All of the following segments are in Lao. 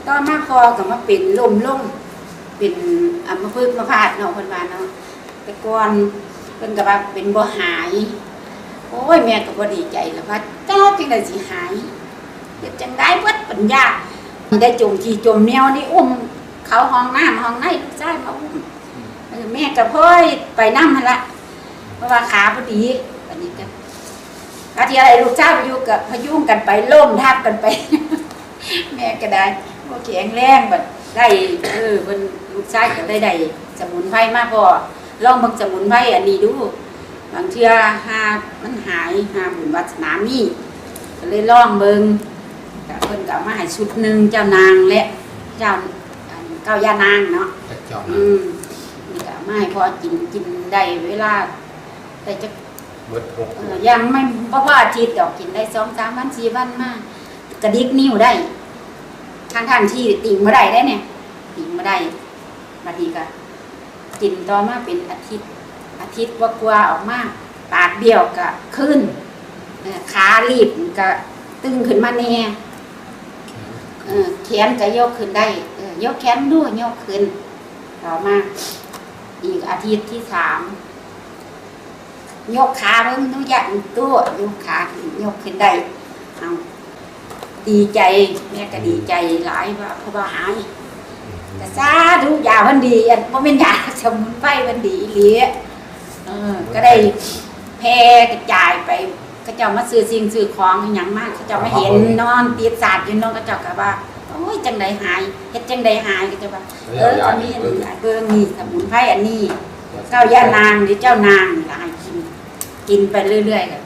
ຕໍ່ມາພໍ່ກໍມາເປັນ ລົ້ມລົງ ເປັນອັມມະພຶກມະພາດເນາະ ເພິ່ນວ່າເນາະ. ແຕ່ກ່ອນເພິ່ນກໍວ່າເປັນບໍ່ຫາຍ. ໂອ້ຍ ແມ່ກໍບໍ່ດີໃຈລະວ່າ ຈັກຈັ່ງໃດຊິຫາຍ ເຮັດຈັ່ງໃດ ເບິດປັນຍາ ໄດ້ຈົ່ມຂີ້ຈົ່ມແມວນີ້ ອຸ້ມເຂົ້າຫ້ອງນ້ຳຫ້ອງໃນ ລູກຊາຍມາອຸ້ມ. ເອີ ແມ່ກໍພອຍໄປນຳຫັ້ນລະ ເພາະວ່າຂາບໍ່ດີ. ບັດນີ້ກໍ ບາງເທື່ອໃຫ້ລູກສາວຢູ່ກໍພະຍຸງກັນໄປ ລົ້ມທັບກັນໄປ ແມ່ກໍໄດ້ບໍ່ແຂງແຮງ. ບັດໄດ້ ເອີ ເພິ່ນ ລູກຊາຍກໍໄດ້ ໄດ້ສະໝຸນໄພມາພໍ້ ລອງເບິ່ງສະໝຸນໄພອັນນີ້ດູ ບາງເທື່ອຫາມັນຫາຍ ຫາບຸນວາສະໜາມີ ກໍເລີຍລອງເບິ່ງ. ກໍເພິ່ນກໍເອົາມາໃຫ້ຊຸດໜຶ່ງ ເຈົ້ານາງ ແລະ ເຈົ້າ ອັນ ເກົ້າຢ່ານາງເນາະ. ເຈົ້ານາງ ອືມ ນີ້ກໍເອົາມາໃຫ້ພໍ່ກິນ ກິນໄດ້ເວລາ ໄດ້ຈັກ ເບິດຫົກ ເອີ ຍັງບໍ່ພໍອາທິດດອກ ກິນໄດ້ສອງສາມວັນ ສີ່ວັນມາ ກະດິກນິ້ວໄດ້ ທັງໆທີ່ຕີງບໍ່ໄດ້ເດ້ນີ້ ຕີງບໍ່ໄດ້. ບັດນີ້ກະກິນຕໍ່ມາເປັນອາທິດ ອາທິດກວ່າໆ ອອກມາ ປາກບ້ຽວກະຄືນ ເອີ ຂາລີບກະຕຶງຂຶ້ນມາແດ່ ເອີ ແຂນກະຍົກຂຶ້ນໄດ້ ເອີ ຍົກແຂນດູ ຍົກຂຶ້ນ. ຕໍ່ມາອີກອາທິດທີສາມ ຍົກຂາເບິ່ງດູ ຍະ ຕູ້ ຍົກຂາຂຶ້ນ ຍົກຂຶ້ນໄດ້ ເອົາ ດີໃຈ ແມ່ກໍດີໃຈຫຼາຍວ່າ ເພາະວ່າຫາຍ ກໍສາທຸ ຢາເພິ່ນດີ ອັນ ບໍ່ແມ່ນຢາ ສະໝຸນໄພເພິ່ນດີອີ່ຫຼີ. ເອີ ກໍໄດ້ແຜ່ກະຈາຍໄປ ເຂົາເຈົ້າມາຊື້ສິ່ງຊື້ຂອງອີ່ຫຍັງມາ ເຂົາເຈົ້າມາເຫັນນອນຕິດສາດຢູ່ເນາະ ເຂົາເຈົ້າກໍວ່າ ໂອ້ຍ ຈັ່ງໃດຫາຍ ເຮັດຈັ່ງໃດຫາຍ ເຂົາເຈົ້າວ່າ ເອີ ເຂົາມີອັນນີ້ໃຫ້ເບິ່ງ ນີ້ສະໝຸນໄພອັນນີ້ ເຈົ້າຢ່ານາງ ຫຼື ເຈົ້ານາງນີ້ລະ ໃຫ້ກິນ ກິນໄປເລື້ອຍໆ ກໍ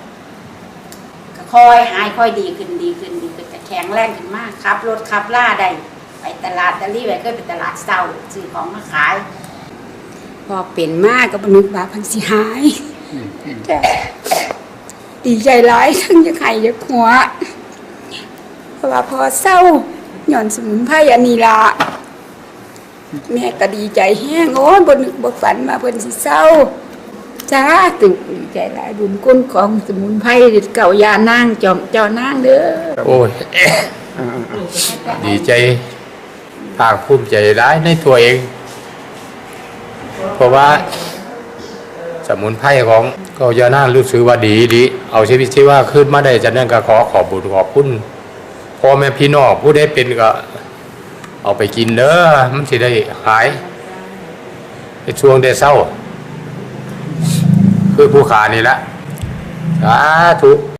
ກໍຄ່ອຍຫາຍ ຄ່ອຍດີຂຶ້ນ ດີຂຶ້ນ ດີຂຶ້ນ ກໍແຂງແຮງຂຶ້ນມາ ຂັບລົດຂັບລາໄດ້ ໄປຕະຫຼາດດາລີ ໄປ ເຄີຍໄປຕະຫຼາດເຊົ້າ ຊື້ຂອງມາຂາຍ. ພໍເປັນມາກໍບໍ່ນຶກວ່າມັນຊິຫາຍ ອືມ ກໍດີໃຈຫຼາຍ ທັງຢາກໄຫ້ຢາກຫົວ ເພາະວ່າພໍ່ເຊົາຍ້ອນສະໝຸນໄພອັນນີ້ລະ. ແມ່ກໍດີໃຈແຮງ ໂອ້ຍ ບໍ່ນຶກບໍ່ຝັນວ່າເພິ່ນຊິເຊົາ. ສາທຸ ດີໃຈຫຼາຍ ບຸນຄຸນຂອງສະໝຸນໄພເກົ້າຢ່ານາງ ຈອມເຈົ້ານາງເດີ. ໂອ້ຍ ດີໃຈ ພາກພູມໃຈຫຼາຍໃນຕົວເອງ ເພາະວ່າສະໝຸນໄພຂອງເກົ້າຢ່ານາງ ຮູ້ສຶກວ່າດີອີ່ຫຼີ ເອົາຊີວິດຊີວາຄືນມາໄດ້. ສະນັ້ນກໍຂໍຂອບບຸນຂອບຄຸນພໍ່ແມ່ພີ່ນ້ອງ ຜູ້ໃດເປັນກໍ ເອົາໄປກິນເດີ ມັນຊິໄດ້ຫາຍ ໄດ້ຊ່ວງໄດ້ເຊົາ ຄືຜູ້ຂ້ານີ້ລະ ສາທຸ.